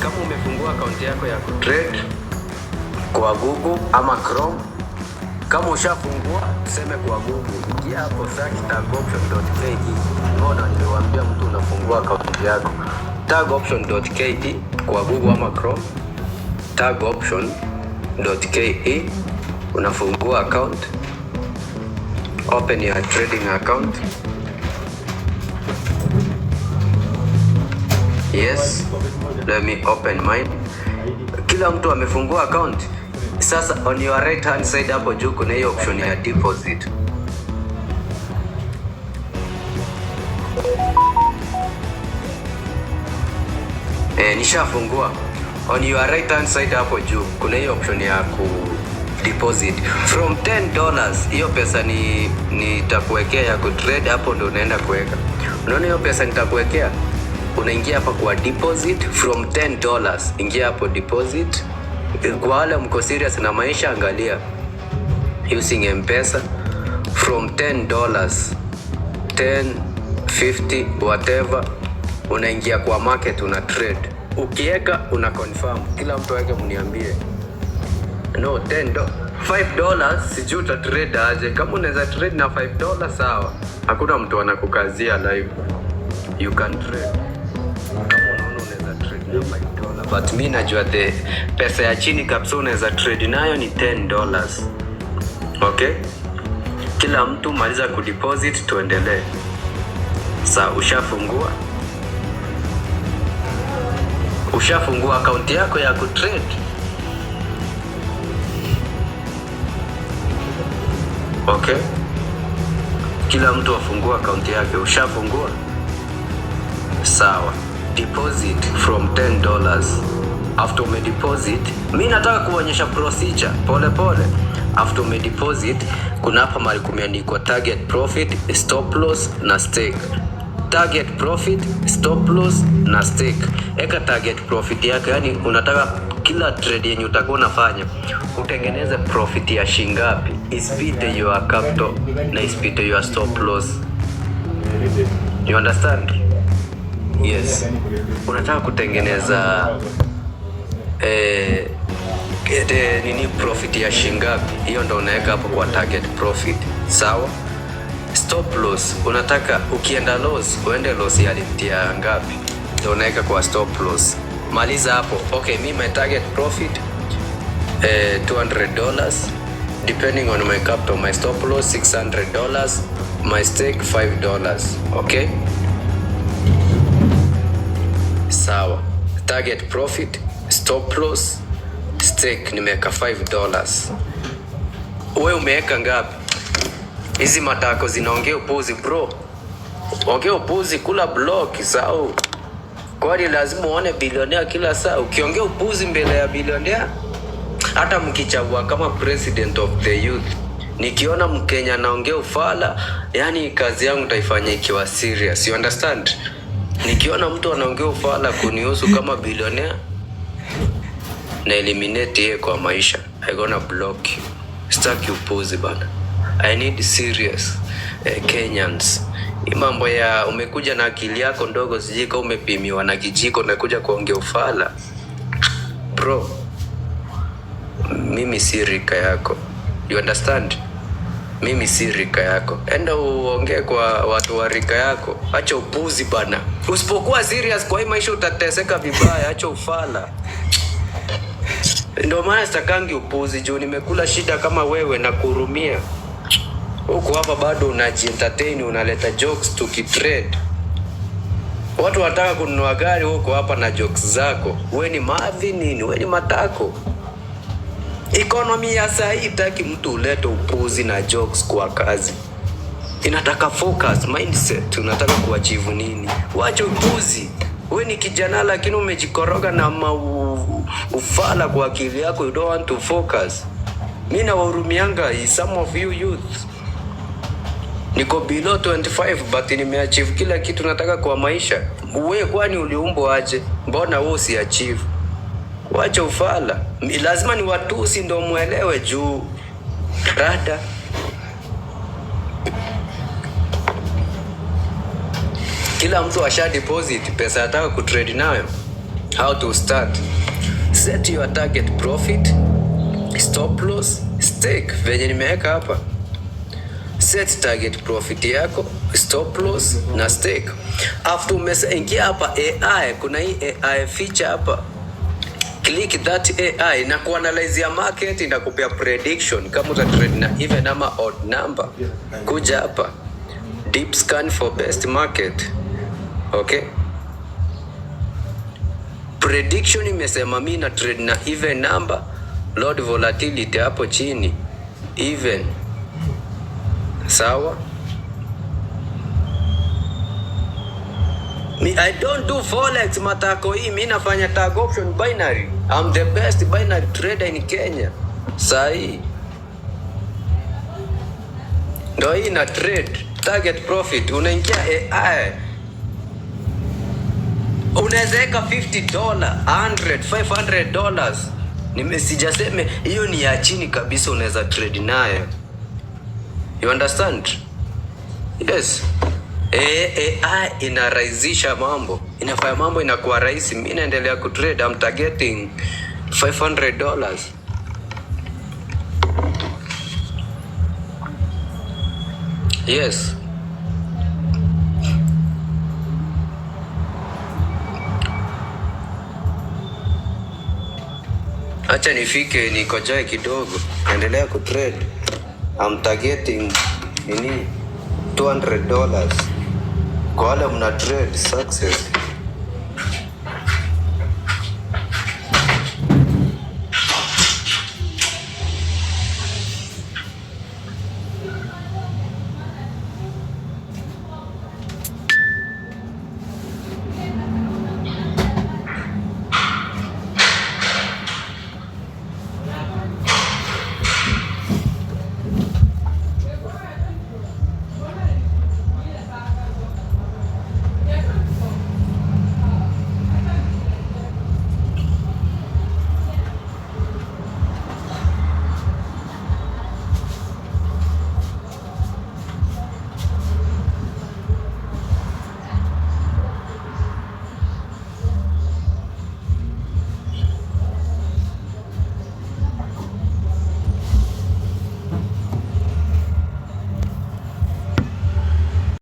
Kama umefungua akaunti yako ya kutrade kwa Google ama Chrome, kama ushafungua, tuseme kwa Google, ingia hapo, search tagoption.ke. Mbona niliwaambia mtu unafungua akaunti yako tagoption.ke kwa Google ama Chrome, tagoption.ke, unafungua account, open your trading account. Yes, let me open mine. Kila mtu amefungua account. Sasa on your right hand side hapo juu kuna hiyo option ya deposit. Nishafungua. On your right hand side hapo juu kuna hiyo option ya ku deposit from $10. Hiyo pesa ni nitakuwekea ya ku trade, hapo ndo unaenda kuweka. Unaona hiyo pesa nitakuwekea, unaingia hapa kwa deposit from $10. Ingia hapo deposit. Kwa wale mko serious na maisha, angalia using M-Pesa from $10, 10, 50, whatever, unaingia kwa market una trade, ukiweka una confirm. Kila mtu aweke, mniambie no 10 $5, sijui uta trade aje. Kama unaweza trade na $5 sawa, hakuna mtu anakukazia live, you can trade kama unaona unaweza trade na $5, but mi najua the pesa ya chini kabisa unaweza trade nayo ni $10. Okay, kila mtu maliza kudeposit, tuendelee. Sa ushafungua akaunti yako ya kutrade. Okay, kila mtu afungue akaunti yake. Ushafungua? Sawa. Deposit from $10. After umedeposit, mi nataka kuonyesha procedure pole pole. After umedeposit, kuna hapa mahali kumeandikwa target profit, stop loss na stake. Target profit, stop loss na stake. Eka target profit yako, yani unataka kila trade yenye utakuwa unafanya utengeneze profit ya shingapi, isipite your capital na isipite your stop loss. You understand? Yes. Unataka kutengeneza nini profit ya shingapi? Hiyo ndo unaweka hapo kwa target profit. Sawa? Stop loss unataka ukienda loss uende loss ya limit ya ngapi? Ndo unaweka kwa stop loss. Maliza hapo. Okay, me my target profit $200 depending on my capital, my stop loss $600, my stake $5. Okay? Sawa. Target profit, stop loss, stake nimeweka $5. Wewe umeweka ngapi? Hizi matako zinaongea upuzi bro. Ongea upuzi, kula block sawa. Kwani lazima uone bilionea kila saa? Ukiongea upuzi mbele ya bilionea, hata mkichagua kama president of the youth, nikiona Mkenya anaongea ufala, yani kazi yangu nitaifanya ikiwa serious, you understand? Nikiona mtu anaongea ufala kunihusu kama bilionea, na eliminate yeye kwa maisha. I gonna block you. Sitaki upuzi bana. I need serious Kenyans. Hii mambo ya umekuja na akili yako ndogo, sijui kama umepimiwa na kijiko na kuja kuongea ufala bro, mimi si rika yako, you understand? Mimi si rika yako, enda uongee kwa watu wa rika yako. Acha upuzi bana. Usipokuwa serious kwa hii maisha utateseka vibaya. Acha ufala. Ndio maana sitakangi upuzi juu nimekula shida kama wewe na kuhurumia. Huku hapa bado unajientertain, unaleta jokes tukitrade. Watu wanataka kununua gari, huko hapa na jokes zako. We ni madhi nini? We ni matako. Economy ya saa hii itaki mtu ulete upuzi na jokes kwa kazi. Inataka focus, mindset. Unataka kuachieve nini? Wacha upuzi. We ni kijana lakini umejikoroga na ufala kwa akili yako, you don't want to focus. Mi nawahurumianga some of you youth. Niko below 25 but nimeachieve kila kitu nataka kwa maisha. We kwani uliumbwa aje? Mbona wewe usiachieve? Wacha ufala. Lazima ni watusi ndo muelewe juu rada. Kila mtu asha deposit pesa ataka kutrade nayo. How to start: set your target profit, stop loss, stake, venye nimeweka hapa. Set target profit yako, stop loss na stake. After umeingia hapa AI, kuna hii AI feature hapa, click that AI na kuanalyze ya market, inakupea prediction kama uta trade na even ama odd number. Kuja hapa, deep scan for best market. Okay, prediction imesema mi na trade na even number, low volatility hapo chini, even, sawa. Me, I don't do forex matako hii, mi nafanya tag option binary. I'm the best binary trader in Kenya. Sahi. Ndo hii na trade target profit, unaingia AI, unaweza weka $50, 100, $500. Nime sijaseme hiyo ni ya chini kabisa, unaweza trade nayo. You understand? Yes. AI inarahisisha mambo, inafanya mambo inakuwa rahisi. Mi naendelea kutrade, I'm targeting $500. Yes. Acha nifike nikojoe kidogo, endelea kutrade. I'm targeting nini, $200. Kwa wale mna trade, success.